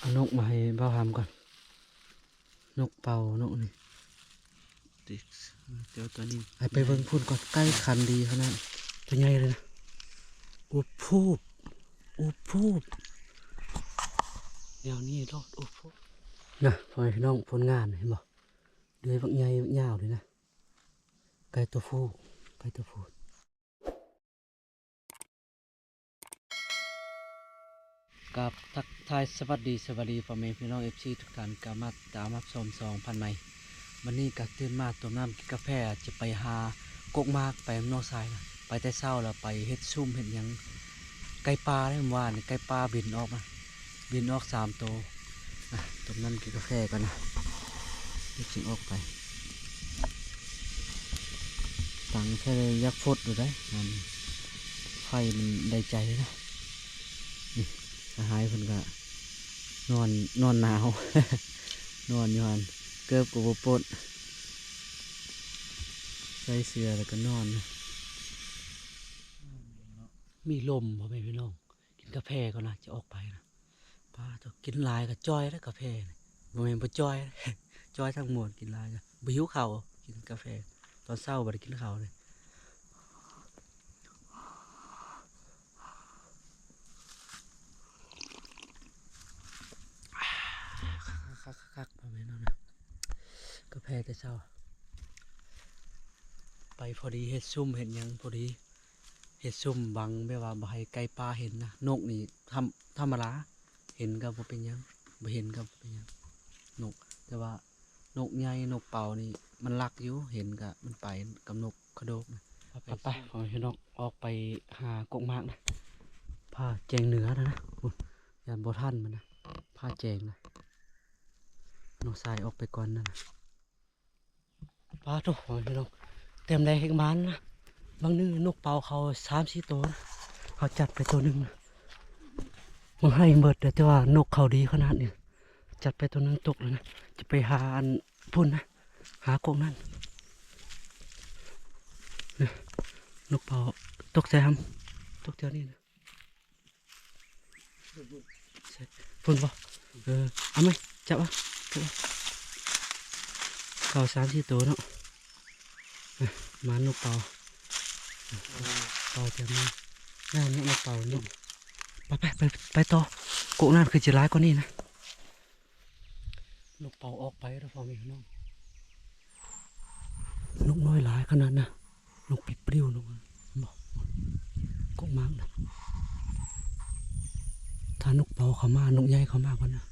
ເອົານົກມາໃຫ້ບ່າວຫຳກ່ອນ. ນົກເປົ່າ ນົກນີ້ ຕິດ ແຕ່ວ່າຕົວນີ້ ໃຫ້ໄປເບິ່ງພຸ້ນກ່ອນ ໃກ້ຄັນດີຂະໜາດ ຕົວໃຫຍ່ເລີຍນະ. ໂອ້ໂຫ ໂອ້ໂຫ ແນວນີ້ໂລດ ໂອ້ໂຫ ນະ ພໍ່ແມ່ພີ່ນ້ອງ ຜົນງານເຫັນບໍ່? ເດືອຍບັກໃຫຍ່ບັກຍາວເລີຍນະ ໄກ່ຕົວຜູ້ ໄກ່ຕົວຜູ້. ກາບທັກທາຍສະຫວັດດີ ສະຫວັດດີພໍ່ແມ່ພີ່ນ້ອງ ເອັຟຊີ ທຸກທ່ານ ກະມາຕາມຮັບຊົມຊ່ອງພັນໃໝ່. ວັນນີ້ກະຕື່ນມາຕົ້ມນ້ຳກິນກາແຟ ຈະໄປຫາກົກໝາກ ໄປນຳນ້ອງຊາຍນະ ໄປແຕ່ເຊົ້າແລ້ວ ໄປເຮັດຊຸມເຮັດຫຍັງ ໄກ່ປ່າເດ້ ມື້ວານນີ້ໄກ່ປ່າບິນອອກມາ ບິນອອກສາມໂຕ. ອ່ະ ຕົ້ມນ້ຳກິນກາແຟກ່ອນນະ ແລ້ວຈຶ່ງອອກໄປ. ຕັ້ງໃສ່ຢາກຟົດຢູ່ເດ້ ມັນ ໄຟມັນໄດ້ໃຈນະ. ນີ້ ສະຫາຍເພິ່ນກະນອນ ນອນໜາວ ນອນຢູ່ຫັ້ນ ເກີບກະບໍ່ປົດ ໃສ່ເສື້ອແລ້ວກະນອນ. ມີລົມພໍ່ແມ່ພີ່ນ້ອງ ກິນກາແຟກ່ອນນະ ຈະອອກໄປນະ. ປາໂທ້ ກິນຫຼາຍກະຈ່ອຍເດ້ກາແຟນີ້ ບໍ່ແມ່ນບໍ່ຈ່ອຍ ຈ່ອຍທັງມ່ວນ ກິນຫຼາຍກະບໍ່ຫິວເຂົ້າ ກິນກາແຟ ຕອນເຊົ້າບໍ່ໄດ້ກິນເຂົ້າເດ້. ຄັກໆໆ ພໍ່ແມ່ພີ່ນ້ອງນະ ກາແຟແຕ່ເຊົ້າ ໄປພໍດີເຮັດຊຸມເຮັດຫຍັງພໍດີ ເຮັດຊຸມບັງ ແບບວ່າບໍ່ໃຫ້ໄກ່ປ່າເຫັນນະ. ນົກນີ້ທຳ ທຳມະດາ ເຫັນກະບໍ່ເປັນຫຍັງ ບໍ່ເຫັນກະບໍ່ເປັນຫຍັງ ນົກ ແຕ່ວ່ານົກໃຫຍ່ ນົກເປົ້ານີ້ມັນລັກຢູ່ ເຫັນກະມັນໄປກັບນົກຂະໂດກນະ. ໄປໆ ໄປ ໄປ ພໍ່ແມ່ພີ່ນ້ອງ ອອກໄປຫາກົກໝາກນະ ຟ້າແຈ້ງເໜືອແລ້ວນະ ພຸ້ນ ຢ້ານບໍ່ທັນມັນນະ ຟ້າແຈ້ງນະ ນ້ອງຊາຍອອກໄປກ່ອນນະ. ປາໂທ້ ພໍ່ແມ່ພີ່ນ້ອງ ແຕ້ມແລກແຮ່ງໝານນະ ບາງໜຶ່ງນົກເປົ້າເຂົາສາມສີ່ໂຕນະ ເຮົາຈັດໄປໂຕໜຶ່ງນະ ມັນໃຫ້ເບິດເດ້ ແຕ່ວ່ານົກເຂົາດີຂະໜາດນີ້ ຈັດໄປໂຕໜຶ່ງຕົກແລ້ວນະ ຈະໄປຫາອັນພຸ້ນນະ ຫາກົກນັ້ນ ນົກເປົ້າຕົກໃສ່ຫຳ ຕົກແຖວນີ້ນະ. ພຸ້ນບໍ່? ເອີ ເອົາໄໝ? ຈັບເອົາ ຈັບເອົາ ເຂົ້າສາມສີ່ໂຕເນາະ. ມານົກເປົ້າ ເປົ້າຈັບມາ ງາມເນາະ ນົກເປົ້າເນາະ. ໄປ ໄປ ໄປ ໄປຕໍ່ ກົກນັ້ນຄືຊິຫຼາຍກວ່ານີ້ນະ. ນົກເປົ້າອອກໄປແລ້ວ ພໍ່ແມ່ພີ່ນ້ອງ ນົກນ້ອຍຫຼາຍຂະໜາດນະ ນົກປິດປລິວ ນົກ ເຫັນບໍ່ ກົກໝາກນະ. ຖ້ານົກເປົ້າເຂົ້າມາ ນົກໃຫຍ່ເຂົ້າມາກ່ອນນະ.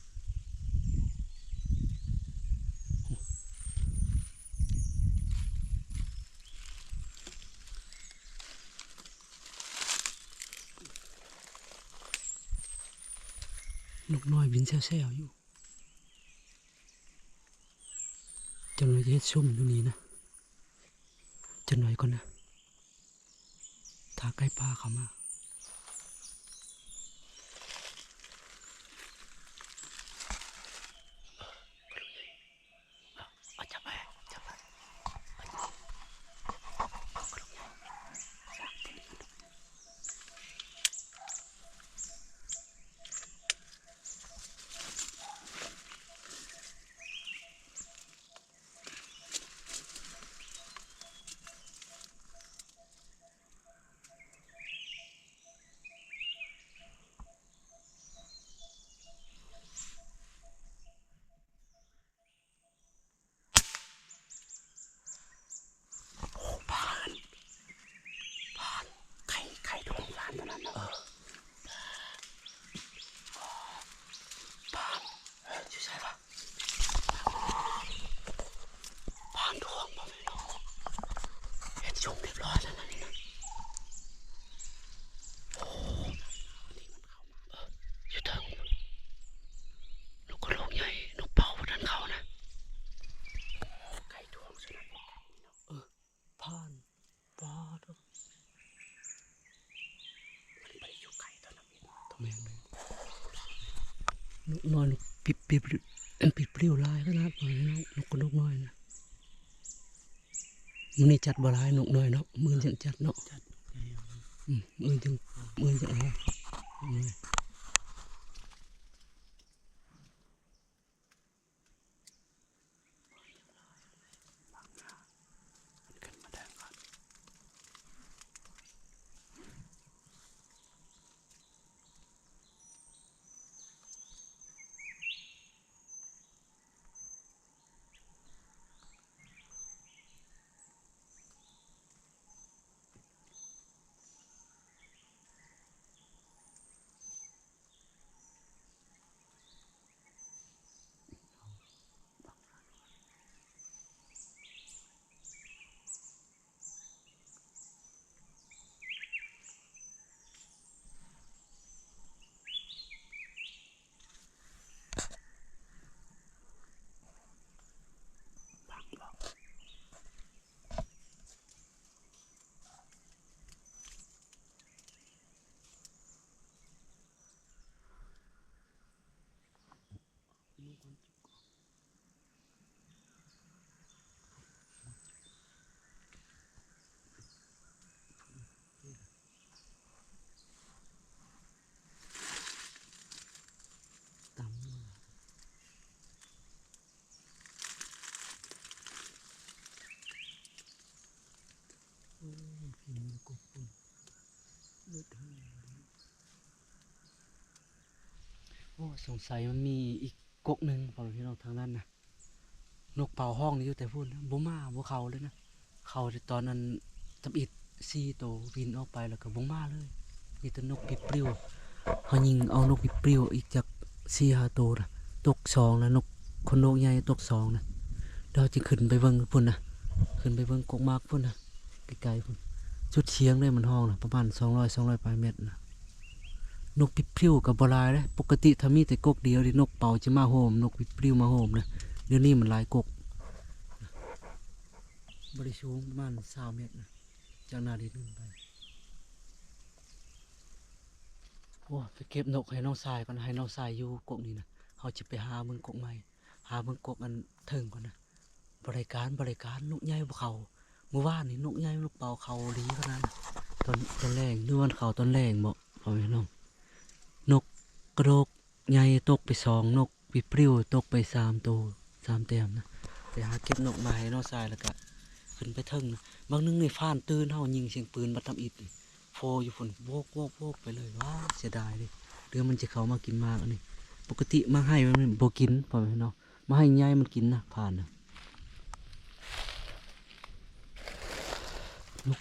ນົກນ້ອຍບິນແຊວໆຢູ່. ຈັກໜ່ອຍຈະເຮັດຊຸມຢູ່ນີ້ນະ ຈັກໜ່ອຍກ່ອນນະ ຖ້າໄກ່ປ່າເຂົ້າມາ. ເອົາ ຈັບໄວ້ ຈັບໄວ້. ໂອ້ ຜ່ານ ຜ່ານ ໄຂ່ ໄຂ່ດວງຜ່ານຕົວນັ້ນນະ ເອີ ຜ່ານ ຢູ່ໃສວະ? ຜ່ານດວງບໍ່ແມ່ນເນາະ ເຮັດຊົງຮຽບຮ້ອຍແລ້ວນະນີ້ນະ. ໂອ້ ນີ້ມັນເຂົ້າມາ ເອີ ຢູ່ເທິງ ນົກກະໂຫຼກໃຫຍ່ ນົກເປົ້າບໍ່ທັນເຂົ້ານະ ໄກ່ດວງສຸດນັ້ນ ເອີ ຜ່ານ ປາດໂທ້ ມັນບໍ່ໄດ້ຢູ່ໄກຕອນນັ້ນ ແມ່ນ ແມ່ນ ນົກນ້ອຍ ນົກປິບປິບ ເປັນປິບປິວຫຼາຍຂະໜາດ ນ້ອຍເນາະ ນົກກະນົກນ້ອຍນະ ມື້ນີ້ຈັດບໍ່ຫຼາຍ ນົກນ້ອຍເນາະ ມື້ອື່ນຈັ່ງຈັດເນາະ ຈັດ ອືມ ມື້ອື່ນຈັ່ງ ມື້ອື່ນຈັ່ງເອົາ ນ້ອຍ. ໂອ້ ພີ່ນ້ອງ ກົກພຸ້ນ ເລີດແຮງ. ໂອ້ ສົງໄສມັນມີອີກກົກໜຶ່ງ ພໍ່ແມ່ພີ່ນ້ອງ ທາງນັ້ນນະ. ນົກເປົ້າຮ້ອງຢູ່ແຕ່ພຸ້ນນະ ບໍ່ມາ ບໍ່ເຂົ້າເລີຍນະ. ເຂົ້າແຕ່ຕອນນັ້ນ ທຳອິດສີ່ໂຕ ບິນອອກໄປແລ້ວກໍບໍ່ມາເລີຍ. ມີແຕ່ນົກປິບປລິວ. ເຮົາຍິງເອົານົກປິບປລິວອີກຈັກສີ່ຫ້າໂຕນະ ຕົກສອງນະ. ນົກ ຄົນນົກໃຫຍ່ຕົກສອງນະ. ດຽວເຮົາຈະຂຶ້ນໄປເບິ່ງພຸ້ນນະ ຂຶ້ນໄປເບິ່ງກົກໝາກພຸ້ນນະ ໃກ້ໆພຸ້ນ. ສຸດສຽງເດ້ມັນຮ້ອງນະ ປະມານສອງຮ້ອຍ ສອງຮ້ອຍປາຍແມັດນະ. ນົກປິບປລິວກໍບໍ່ຫຼາຍເດ້. ປົກກະຕິຖ້າມີແຕ່ກົກດຽວນີ້ ນົກເປົ້າຈະມາໂຮມ ນົກປິບປລິວມາໂຮມນະ. ດຽວນີ້ມັນຫຼາຍກົກ ບໍ່ໄດ້ສູງ ປະມານຊາວແມັດນະ ຈາກໜ້າດິນຂຶ້ນໄປ. ໂອ້ ໄປເກັບນົກໃຫ້ນ້ອງຊາຍກ່ອນ ໃຫ້ນ້ອງຊາຍຢູ່ກົກນີ້ນະ. ເຮົາຈະໄປຫາເບິ່ງກົກໃໝ່ ຫາເບິ່ງກົກອັນເທິງກ່ອນນະ. ບໍ່ໄດ້ການ ບໍ່ໄດ້ການ ນົກໃຫຍ່ບໍ່ເຂົ້າ. ມື້ວານນີ້ນົກໃຫຍ່ນົກເປົ້າເຂົ້າດີຂະໜາດ ຕອນ ຕອນແລງ ຫຼືວ່າເຂົ້າຕອນແລງບໍ ພໍ່ແມ່ນ້ອງ. ນົກກະໂດກໃຫຍ່ຕົກໄປສອງ ນົກປິບປລິວຕົກໄປສາມໂຕ ສາມແຕ້ມນະ. ໄປຫາເກັບນົກມາໃຫ້ນ້ອງຊາຍ ແລ້ວກະຂຶ້ນໄປເທິງນະ. ບາງໜຶ່ງນີ້ຟ້ານຕື່ນ ເຮົາຍິງສຽງປືນບັດທຳອິດນີ້ ໂຟຢູ່ພຸ້ນ ໂວກໆໆໄປເລີຍ. ວ້າ ເສຍດາຍເດ້ ຫຼືມັນຈະເຂົ້າມາກິນໝາກອັນນີ້. ປົກກະຕິໝາກໄຮມັນບໍ່ກິນ ພໍ່ແມ່ນ້ອງ. ມາໃຫ້ໃຫຍ່ມັນກິນນະ ຜ່ານນະ. ນົກ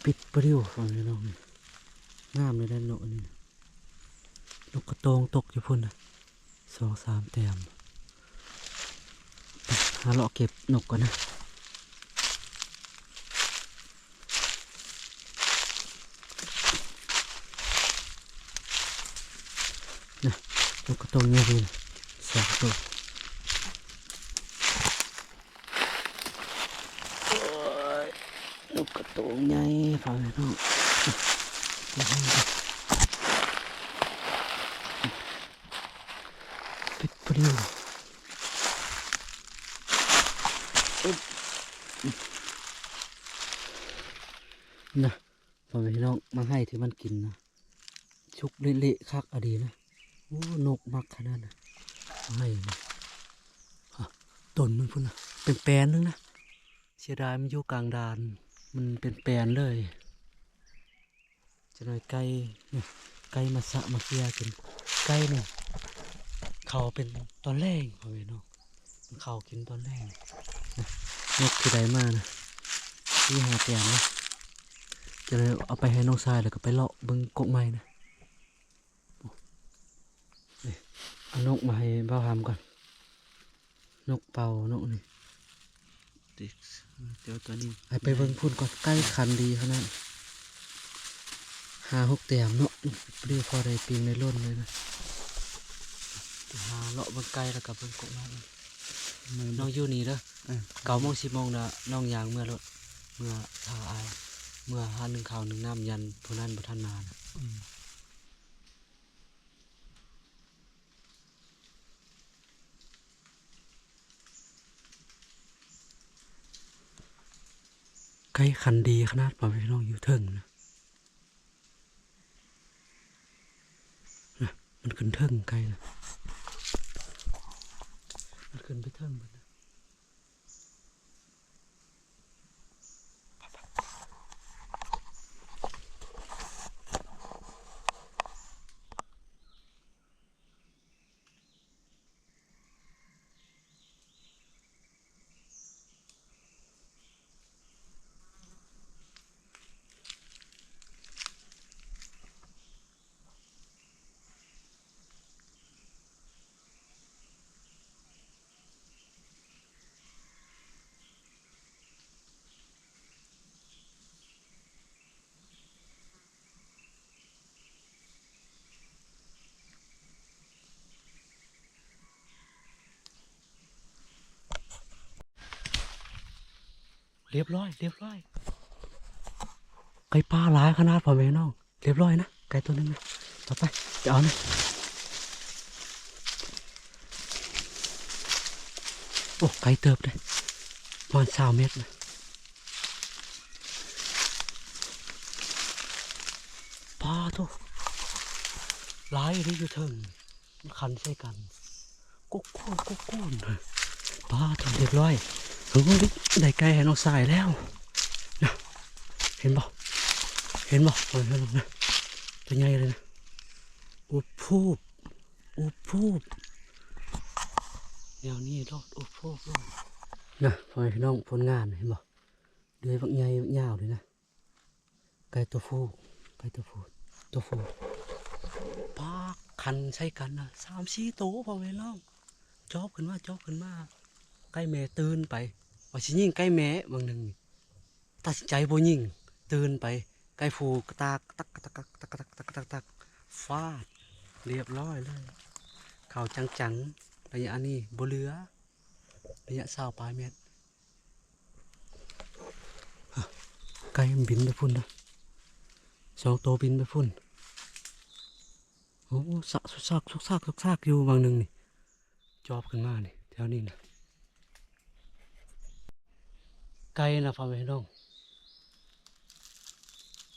ປິບປລິວ ພໍ່ແມ່ນ້ອງ ງາມເລີຍນະນົກອັນນີ້ນະ. ນົກກະໂຕງຕົກຢູ່ພຸ້ນນະ ສອງສາມແຕ້ມ. ໄປ ຫາເລາະເກັບນົກກ່ອນນະ. ນະ ນົກກະໂຕງໃຫຍ່ນີ້ ສອງໂຕ. ໂອ້ຍ ນົກກະໂຕງໃຫຍ່ ພໍ່ແມ່ນ້ອງ. ປິບປລິວ ນະ. ພໍ່ແມ່ພີ່ນ້ອງ ໝາກໄຮທີ່ມັນກິນນະ ສຸກເລະໆຄັກອະດີນະ. ໂອ້ ນົກມັກຂະໜາດນະ ໝາກໄຮນະ. ຕົ້ນມັນພຸ້ນນະ ເປັນແປນໜຶ່ງນະ. ເສຍດາຍມັນຢູ່ກາງດານ ມັນເປັນແປນເລີຍ. ຈັກໜ້ອຍໄກ່ ໄກ່ມາສະມາເກຍກິນ. ໄກ່ນີ້ເຂົ້າເປັນຕອນແລງ ພໍ່ແມ່ນ້ອງ. ມັນເຂົ້າກິນຕອນແລງນະ. ນົກທີ່ໄດ້ມານະ ສີ່ຫ້າແຕ້ມນະ. ຈະໄດ້ເອົາໄປໃຫ້ນ້ອງຊາຍ ແລ້ວກໍໄປເລາະເບິ່ງກົກໃໝ່ນະ. ນີ້ ເອົານົກມາໃຫ້ບ່າວຫຳກ່ອນ. ນົກເປົ້າ ນົກນີ້ ຕິກ ເຈົ້າຕົວນີ້ ໃຫ້ໄປເບິ່ງພຸ້ນກ່ອນ. ໄກ່ຂັນດີຂະໜາດ ຫ້າຫົກແຕ້ມເນາະ. ພໍດີພໍໄດ້ປີ້ງໄດ້ຫຼົ່ນເລີຍນະ. ຫາເລາະເບິ່ງໄກ່ ແລ້ວກໍເບິ່ງກົກໃໝ່. ນ້ອງຢູ່ນີ້ເດີ ເກົ້າໂມງ ສິບໂມງນະ ນ້ອງຍ່າງເມືອໂລດ ເມືອຖ້າອ້າຍ ເມືອຫາໜຶ້ງເຂົ້າໜຶ້ງນ້ຳ ຢ້ານຜູ້ນັ້ນບໍ່ທັນມານະ. ອືມ. ໄກ່ຂັນດີຂະໜາດ ພໍ່ແມ່ພີ່ນ້ອງ ຢູ່ເທິງນະ. ນະ ມັນຂຶ້ນເທິງໄກ່ນະ ມັນຂຶ້ນໄປເທິງພຸ້ນນະ. ລຽບຮ້ອຍ ລຽບຮ້ອຍ ໄກ່ປ່າຫຼາຍຂະໜາດ ພໍ່ແມ່ນ້ອງ. ລຽບຮ້ອຍນະ ໄກ່ຕົວໜຶ່ງນະ. ຕໍ່ໄປ ໄປເອົານະ. ໂອ້ ໄກເຕີບເດ້ ປະມານຊາວແມັດນະ. ປາໂທ້ ຫຼາຍອີ່ຫຼີຢູ່ເທິງ ມັນຂັນໃສ່ກັນ ກຸກກຸ້ນ ກຸກກຸ້ນ. ປາໂທ້ ລຽບຮ້ອຍ. ເຮີ້ຍ ໄດ້ໄກ່ໃຫ້ນ້ອງຊາຍແລ້ວນະ. ເຫັນບໍ່? ເຫັນບໍ່? ໂອ້ຍ ໂຕໃຫຍ່ເລີຍນະ. ອຸບພູບ ອຸບພູບ ແນວນີ້ໂລດ ອຸບພູບໂລດນະ. ພໍ່ແມ່ພີ່ນ້ອງ ຜົນງານເຫັນບໍ່? ເດືອຍບັກໃຫຍ່ບັກຍາວເລີຍນະ. ໄກ່ຕົວຜູ້ ໄກ່ຕົວຜູ້ ຕົວຜູ້ ປາກຄັນໃສ່ກັນນະ ສາມສີ່ໂຕ ພໍ່ແມ່ນ້ອງ ຈອບຂຶ້ນມາ ຈອບຂຶ້ນມາ. ໄກ່ແມ່ຕື່ນໄປ ວ່າຊິຍິງໄກ່ແມ່ບາງໜຶ່ງນີ້ ຕັດສິນໃຈບໍ່ຍິງ ຕື່ນໄປ ໄກ່ຜູ້ກະຕາກ ຕັກ ຕັກ ຕັກ ຟາດ ລຽບຮ້ອຍເລີຍ. ເຂົ້າຈັງໆ ໄລຍະນີ້ບໍ່ເຫຼືອ ໄລຍະຊາວປາຍແມັດ. ໄກ່ມັນບິນໄປພຸ້ນນະ ສອງໂຕບິນໄປພຸ້ນ. ໂອ້ ສະ ຊຸກຊາກ ຊຸກຊາກ ຊຸກຊາກຢູ່ບາງໜຶ່ງນີ້ ຈອບຂຶ້ນມານີ້ ແຖວນີ້ນະ. ໄກ່ນະ ພໍ່ແມ່ພີ່ນ້ອງ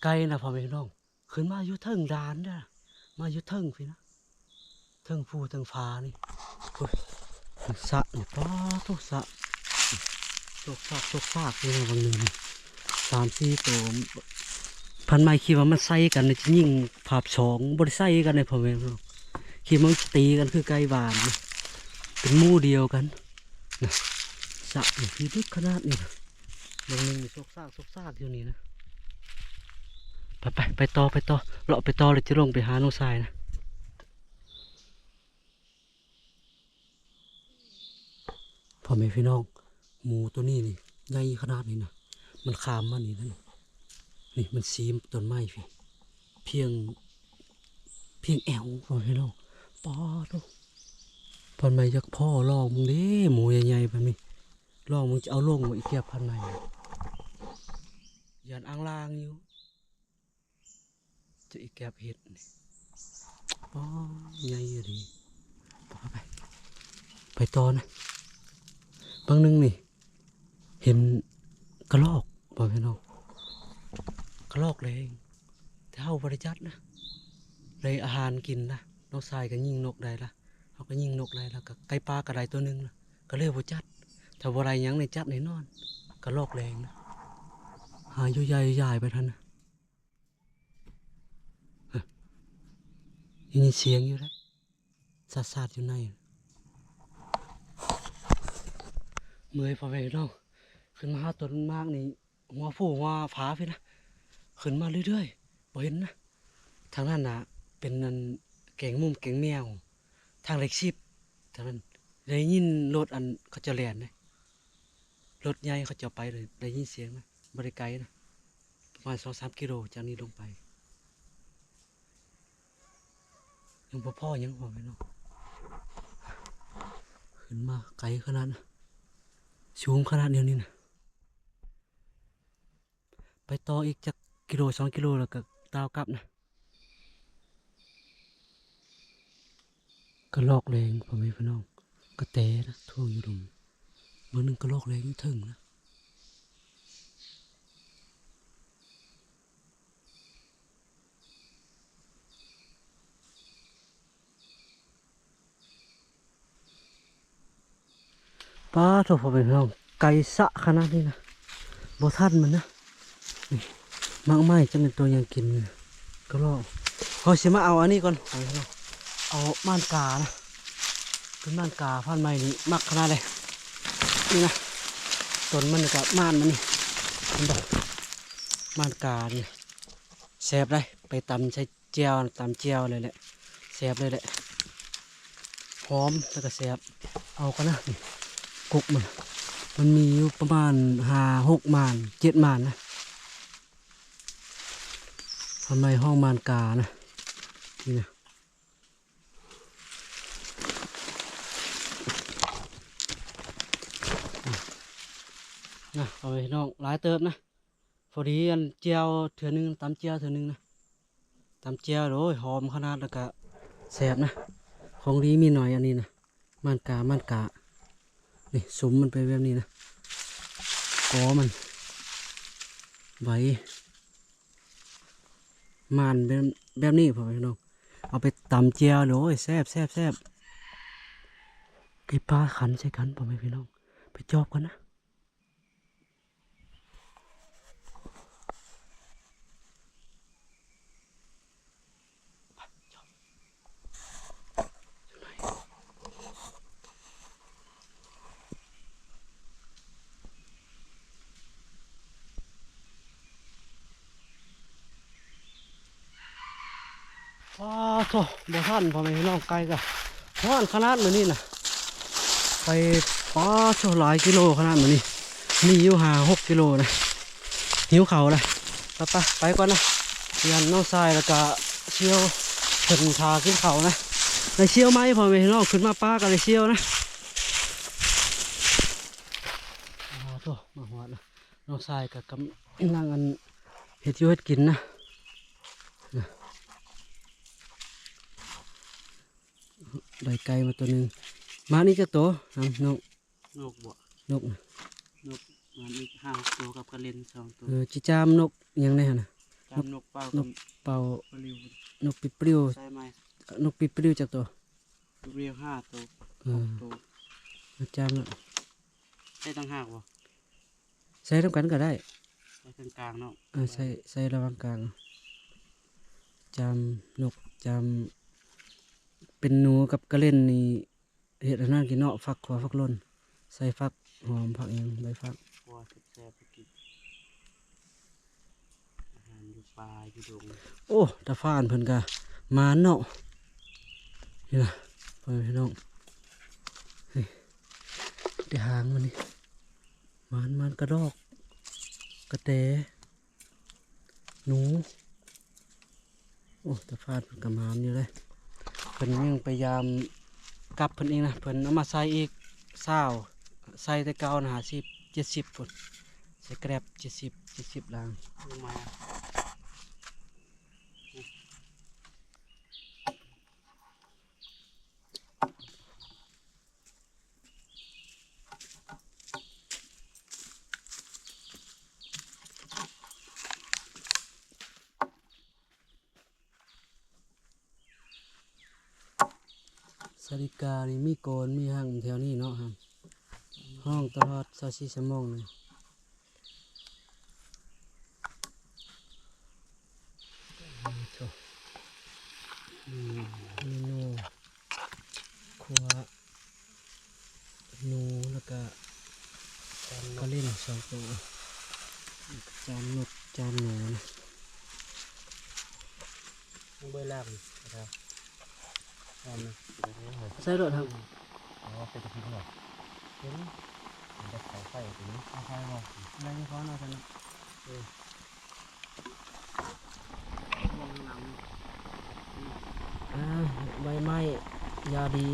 ໄກ່ນະ ພໍ່ແມ່ພີ່ນ້ອງ. ຂຶ້ນມາຢູ່ເທິງດານເດີ້ ມາຢູ່ເທິງພີ້ນະ ເທິງພູເທິງຜານີ້. ໂອ້ຍ ມັນສະນີ້ ປາໂທ້ ສະ ໂຊກຊາກ ໂຊກຊາກຢູ່ນະ ບາງໜຶ່ງນີ້ ສາມສີ່ໂຕ. ພັນໄມ້ຄິດວ່າມັນໃສ່ກັນນີ້ ຊິຍິງພາບສອງ ບໍ່ໄດ້ໃສ່ກັນເດ້ ພໍ່ແມ່ພີ່ນ້ອງ. ຄິດວ່າມັນຊິຕີກັນຄືໄກ່ບ້ານນະ ເປັນໝູ່ດຽວກັນນະ. ສະນີ້ ພິລຶກຂະໜາດນີ້ນະ ບາງໜຶ່ງນີ້ ໂຊກ ຊາກ ຊອກຊາກຢູ່ນີ້ນະ. ໄປ ໄປ ໄປຕໍ່ ໄປຕໍ່ ເລາະໄປຕໍ່ ແລ້ວຈະລົງໄປຫານ້ອງຊາຍນະ. ພໍ່ແມ່ພີ່ນ້ອງ ໝູໂຕນີ້ນີ້ ໃຫຍ່ຂະໜາດນີ້ນະ ມັນຂ້າມມານີ້ນະ. ນີ້ ມັນຊີມຕົ້ນໄມ້ພີ້ ພຽງ ພຽງແອວ ພໍ່ແມ່ພີ່ນ້ອງ. ປາໂທ້ ພັນໄມ້ຢາກພໍ້ລອງເບິ່ງເດ້ ໝູໃຫຍ່ໆ ແບບນີ້. ລອງມຶງຈະເອົາລົງບໍ່ ອີແກບພັນໄມ້ ຢ້ານອ່າງລາງຢູ່ ຈະອີແກບເຮັດນີ້. ອໍ ໃຫຍ່ອີ່ຫຼີ. ໄປ ໄປ ໄປຕໍ່ນະ. ບາງໜຶ່ງນີ້ ເຫັນກະລອກ ພໍ່ແມ່ພີ່ນ້ອງ ກະລອກແລງ ແຕ່ເຮົາບໍ່ໄດ້ຈັດນະ ໄດ້ອາຫານກິນນະ. ນ້ອງຊາຍກໍຍິງນົກໄດ້ລະ ເຮົາກໍຍິງນົກໄດ້ລະ ກໍໄກ່ປ່າກໍໄດ້ໂຕໜຶ່ງລະ ກໍເລີຍບໍ່ຈັດ. ຖ້າບໍ່ໄດ້ຫຍັງນີ້ຈັດແນ່ນອນ ກະລອກແລງນະ. ຫາຢູ່ໃຫຍ່ໃຫຍ່ໄປທັນນະ. ຮະ ໄດ້ຍິນສຽງຢູ່ເດ້ ສາດໆ ຢູ່ໃນ. ເມື່ອຍ ພໍ່ແມ່ພີ່ນ້ອງ ຂຶ້ນມາຫາຕົ້ນໝາກນີ້ ຫົວພູຫົວຜາພີ້ນະ ຂຶ້ນມາເລື້ອຍໆ ບໍ່ເຫັນນະ. ທາງນັ້ນນະ ເປັນອັນແກງມຸມແກງແມວ ທາງເລກສິບ ທາງນັ້ນ. ໄດ້ຍິນລົດອັນເຂົາເຈົ້າແລ່ນເດ້ ລົດໃຫຍ່ເຂົາເຈົ້າໄປເລີຍ ໄດ້ຍິນສຽງນະ ບໍ່ໄດ້ໄກນະ ປະມານສອງສາມກິໂລຈາກນີ້ລົງໄປ. ຍັງບໍ່ພໍຫຍັງ ພໍ່ແມ່ພີ່ນ້ອງ ຂຶ້ນມາໄກຂະໜາດນະ ສູງຂະໜາດແນວນີ້ນະ. ໄປຕໍ່ອີກຈັກກິໂລສອງກິໂລ ແລ້ວກໍຕ່າວກັບນະ. ກະລອກແລງ ພໍ່ແມ່ພີ່ນ້ອງ ກະແຕນະ ທ່ວງຢູ່ລຸ່ມ. ບາງໜຶ່ງກະລອກແລງຢູ່ເທິງນະ. ປາໂທ້ ພໍ່ແມ່ພີ່ນ້ອງ ໄກສະຂະໜາດນີ້ນະ ບໍ່ທັນມັນນະ. ນີ້ ໝາກໄມ້ ຈັກແມ່ນໂຕຫຍັງກິນນີ້ ກະລອກ. ເຮົາຊິມາເອົາອັນນີ້ກ່ອນ ເອົາມ່ານການະ ເປັນມ່ານກາ. ພັນໄມ້ນີ້ມັກຂະໜາດໃດ ນີ້ນະ ຕົ້ນມັນນີ້ກະມ່ານມັນນີ້ ເຫັນບໍ່ ມ່ານການີ້ ແຊບໃດ໋ ໄປຕຳໃສ່ ແຈ່ວ ຕຳແຈ່ວເລີຍແຫຼະ ແຊບເລີຍແຫຼະ ຫອມ ແລ້ວກໍແຊບ. ເອົາກ່ອນນະ ນີ້ ກົກມັນ ມັນມີຢູ່ປະມານຫ້າຫົກໝານ ເຈັດໝານນະ. ທຳໄມຮ້ອງໝານການະ ນີ້ນະ. ນະ ພໍ່ແມ່ພີ່ນ້ອງ ຫຼາຍເຕີບນະ. ພໍດີອັນແຈ່ວເທື່ອໜຶ່ງ ຕຳແຈ່ວເທື່ອໜຶ່ງນະ ຕຳແຈ່ວ ໂອ້ຍ ຫອມຂະໜາດ ແລ້ວກະແຊບນະ. ຂອງດີມີໜ້ອຍອັນນີ້ນະ ມ່ານກາ ມ່ານກາ ນີ້ ສຸມມັນເປັນແບບນີ້ນະ ກໍມັນ ໃບ ມ່ານແບບ ແບບນີ້ ພໍ່ແມ່ພີ່ນ້ອງ ເອົາໄປຕຳແຈ່ວ ໂອ້ຍ ແຊບ ແຊບ ແຊບ. ໄກ່ປ່າຂັນໃສ່ກັນ ພໍ່ແມ່ພີ່ນ້ອງ ໄປຈອບກ່ອນນະ. ໂ ໂທ້ ບໍ່ທັນ ພໍ່ແມ່ພີ່ນ້ອງ ໄກກະຮ້ອນຂະໜາດມື້ນີ້ນະ ໄປ ປາດໂທ້ ຫຼາຍກິໂລຂະໜາດມື້ນີ້ ມີຢູ່ຫ້າຫົກກິໂລນະ ຫິວເຂົ້າລະ ໄປໆ ໄປກ່ອນນະ ຢ້ານນ້ອງຊາຍ ແລ້ວກະສ່ຽວເພິ່ນຖ້າກິນເຂົ້ານະ ໄດ້ສ່ຽວໃໝ່ ພໍ່ແມ່ພີ່ນ້ອງ ຂຶ້ນມາປ່າກະໄດ້ສ່ຽວນະ ໂອ້ໂທ້ ມາຮອດລະ ນ້ອງຊາຍກະກຳລັງອັນ ເຮັດຢູ່ເຮັດກິນນະ ນະ ໄດ້ໄກ່ມາໂຕໜຶ່ງ ມານີ້ຈັກໂຕ ນກ ນົກບໍ ນົກນະ ນົກ ມາອີກຫ້າຫົກໂຕກັບກະເລັນສອງໂຕ ເອີ ຈິຈາມນົກຫຍັງແດ່ຫັ້ນນະ ຈາມນົກເປົ້າ ນົກເປົ້າ ປິບປິວ ໃສ່ໃໝ່ ນົກປິບປິວຈັກໂຕ ປິບປິວຫ້າໂຕ ເອີ ຫົກໂຕ ມາຈາມເນາະ ໃສ່ຕ່າງຫາກບໍ ໃສ່ນຳກັນກະໄດ້ ໃສ່ເຄິ່ງກາງເນາະ ເອີ ໃສ່ ໃສ່ລະຫວ່າງກາງ ຈາມນົກ ຈາມ ເປັນໜູກັບກະເລັນນີ້ ເຮັດອັນນັ້ນກິນເນາະ ຝັກຂົ້ວ ຝັກຫຼົ່ນ ໃສ່ຝັກຫອມ ຝັກຫຍັງ ໃບຝັກ ແຊບໆ ກິນ ອາຫານຢູ່ປ່າຢູ່ດົງ ໂອ້ ຕາຟານເພິ່ນກະມານເນາະ ນີ້ນະ ພໍ່ແມ່ພີ່ນ້ອງ ນີ້ ແຕ່ຫາງມັນນີ້ ມານໆ ກະດອກ ກະແຕ ໜູ ໂອ້ ຕາຟາດເພິ່ນກະມານຢູ່ເດ້ ເພິ່ນຍັງໄປຢາມກັບເພິ່ນອີກນະ ເພິ່ນເອົາມາໃສ່ອີກຊາວ ໃສ່ແຕ່ເກົ່ານະ ຫ້າສິບ ເຈັດສິບພຸ້ນ ໃສ່ແກຣັບ ເຈັດສິບ ເຈັດສິບຫຼັງ ສາລິການີ້ມີໂກນມີຮັ່ງແຖວນີ້ເນາະ ຮ້ອງຕະຫຼອດຊາວສີ່ຊົ່ວໂມງນີ້. ໂອ້ໂຫ ເມນູຄົວໜູ ແລ້ວກະກະເລັນສອງໂຕ ຈາມນົກ ຈາມໜູນະ ເບິ່ງລາບນີ້ ຫອມນະ ໃສ່ໂລດ ອໍ ເປັນກະທິນເນາະ ເປັນ ເປັນແບບເສົາໄຟຕົວນີ້ ເສົາໄຟບໍ່ ໄດ້ຢູ່ພໍເນາະ ຊັ້ນເນາະ ເອີ ອ່າ ໃບໄມ້ຢາດີ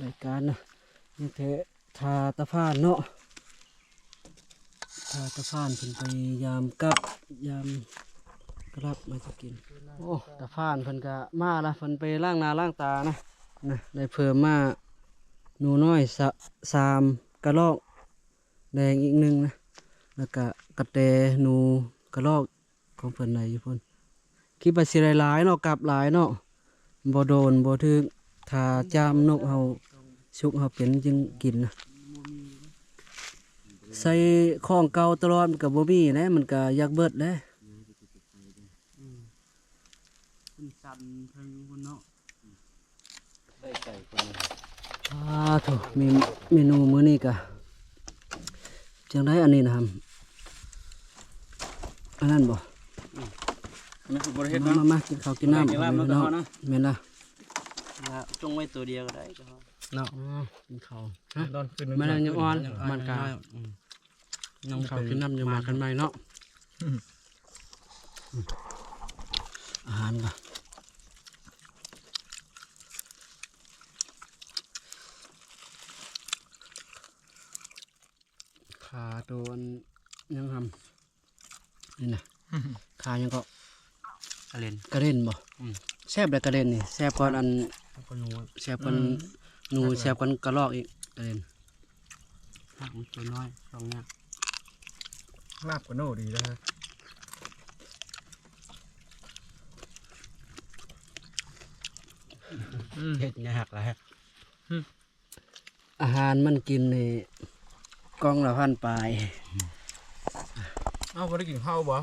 ລາຍການນະ ຍັງແທ້ ຖ້າຕາຟານເນາະ ຖ້າຕາຟານເພິ່ນໄປຢາມກັບ ຢາມກະລັບມາຈະກິນ. ໂອ້ ຕາຟານເພິ່ນກະມາລະ ເພິ່ນໄປລ້າງໜ້າລ້າງຕານະ ນະ ໄດ້ເພີ່ມມາໜູນ້ອຍ ສາມ ສາມກະລອກແດງອີກໜຶ່ງນະ ແລ້ວກະກະແຕໜູກະລອກ ຂອງເພິ່ນໄດ້ຢູ່ພຸ້ນ ຄິດວ່າຊິໄດ້ຫຼາຍເນາະ ກັບຫຼາຍເນາະ ບໍ່ໂດນບໍ່ຖືກ ຖ້າຈາມນົກເຮົາສຸກເຮົາເປັນຈຶ່ງກິນນະ ໃສ່ຂອງເກົ່າຕະຫຼອດມັນກະບໍ່ມີແຫຼະ ມັນກະຢາກເບິດແຫຼະ ອືມ ມັນສັ່ນເທິງພຸ້ນເນາະ. ໄດ້ໄກ່ຕົວໜຶ່ງ ອາ ໂທ້ ເມ ເມນູມື້ນີ້ກະຈັ່ງໃດ ອັນນີ້ນະ ອັນນັ້ນບໍ່ ອືມ ອັນນັ້ນຄືບໍ່ໄດ້ເຮັດເນາະ ມາ ມາ ມາ ກິນເຂົ້າກິນນ້ຳ ກິນລາບເນາະ ພີ່ນ້ອງ ແມ່ນລະ ລະ ຈົ່ງໄວ້ຕົວດຽວກະໄດ້ເນາະ ອືມ ກິນເຂົ້າ ຮະ ຕອນຄືນ ມັນຍັງອ່ອນ ມັນກະ ອືມ ກິນເຂົ້າກິນນ້ຳ ຍັງມາກັນໃໝ່ເນາະ ອືມ ອາຫານກະ ຂາໂຕອັນຫຍັງຫຳ ນີ້ນະ ຂາຫຍັງເກາະ ກະເລັນ ກະເລັນບໍ່ ອືມ ແຊບໃດກະເລັນນີ້ ແຊບກ່ອນອັນ ແຊບກວ່າໜູ ອືມ ໜູແຊບກວ່າກະລອກອີກ ກະເລັນ ຫາກມັນຕົວນ້ອຍ ສອງຢ່າງ ລາບກະໂນດີເດີ ອືມ ເຮັດຍາກຫຼາຍ ອືມ ອາຫານມັນກິນນີ້ກ່ອງລະພັນປາຍ ເອົ້າ ບໍ່ໄດ້ກິນເຂົ້າບໍ່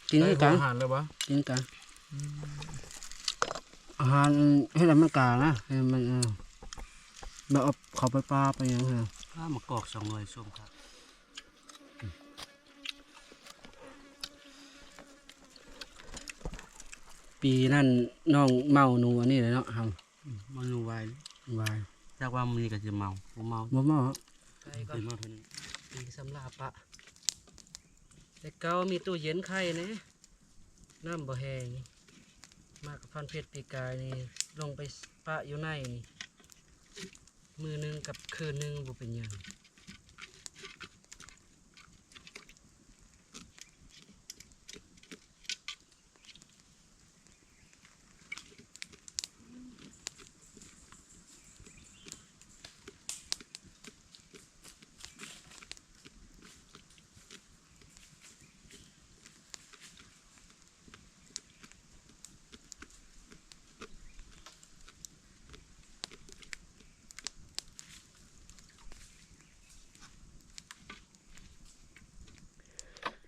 ກິນຄືກັນ ອາຫານເລີຍບໍ່ ກິນກັນ ອືມ ອາຫານເຮັດໃຫ້ມັນການະ ໃຫ້ມັນ ເອີ ແລ້ວເອົາເຂົ້າໄປປ່າໄປຫຍັງຫັ້ນ ອ້າ ໝາກກອກສອງໜ່ວຍ ສົ້ມຄັກ. ປີນັ້ນນ້ອງເມົາໜູອັນນີ້ແຫຼະເນາະ ເຮົາ ອືມ ເມົາໜູວາຍ ວາຍ ຈັກວ່າມີກໍຊິເມົາ ບໍ່ເມົາ ບໍ່ເມົາ ໄກ່ກໍ ເປັນເມົາເທົ່ານັ້ນ ປີກສຳລາປະ ແຕ່ເກົ່າມີຕູ້ເຢັນໄຄແດ່ ນ້ຳບໍ່ແຫ້ງ. ມາກັບພັນເພັດປີກາຍນີ້ ລົງໄປປະຢູ່ໃນນີ້ ມື້ໜຶ່ງກັບຄືນໜຶ່ງບໍ່ເປັນຫຍັງ.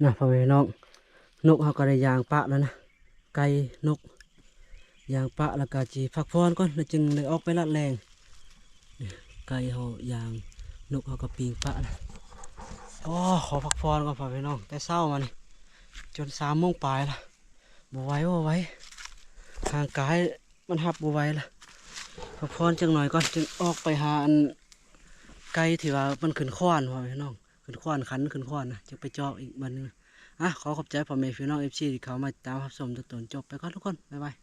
ນະ ພໍ່ແມ່ພີ່ນ້ອງ ນົກເຮົາກໍໄດ້ຍ່າງປະແລ້ວນະ ໄກ່ ນົກ ຍ່າງປະ ແລ້ວກໍຊິພັກຜ່ອນກ່ອນ ແລ້ວຈຶ່ງໄດ້ອອກໄປລັດແລ່ງ. ໄກ່ເຮົາຍ່າງ ນົກເຮົາກໍປີ້ງປະແລ້ວ. ໂອ້ ຂໍພັກຜ່ອນກ່ອນ ພໍ່ແມ່ພີ່ນ້ອງ ແຕ່ເຊົ້າມານີ້ ຈົນສາມໂມງປາຍລະ ບໍ່ໄຫວ ບໍ່ໄຫວ ຮ່າງກາຍ ມັນຮັບບໍ່ໄຫວລະ ພັກຜ່ອນຈັກໜ່ອຍກ່ອນ ຈຶ່ງອອກໄປຫາອັນ ໄກ່ທີ່ວ່າມັນຂຶ້ນຄວານ ພໍ່ແມ່ພີ່ນ້ອງ ຂຶ້ນຄວານ ຂັນຂຶ້ນຄວານນະ ຈຶ່ງໄປຈອກອີກບາດໜຶ່ງ. ອ່ະ ຂໍຂອບໃຈພໍ່ແມ່ພີ່ນ້ອງ ເອັຟຊີ ທີ່ເຂົ້າມາຕິດຕາມຮັບຊົມຈົນຈົນຈົບ ໄປກ່ອນທຸກຄົນ ບາຍບາຍ.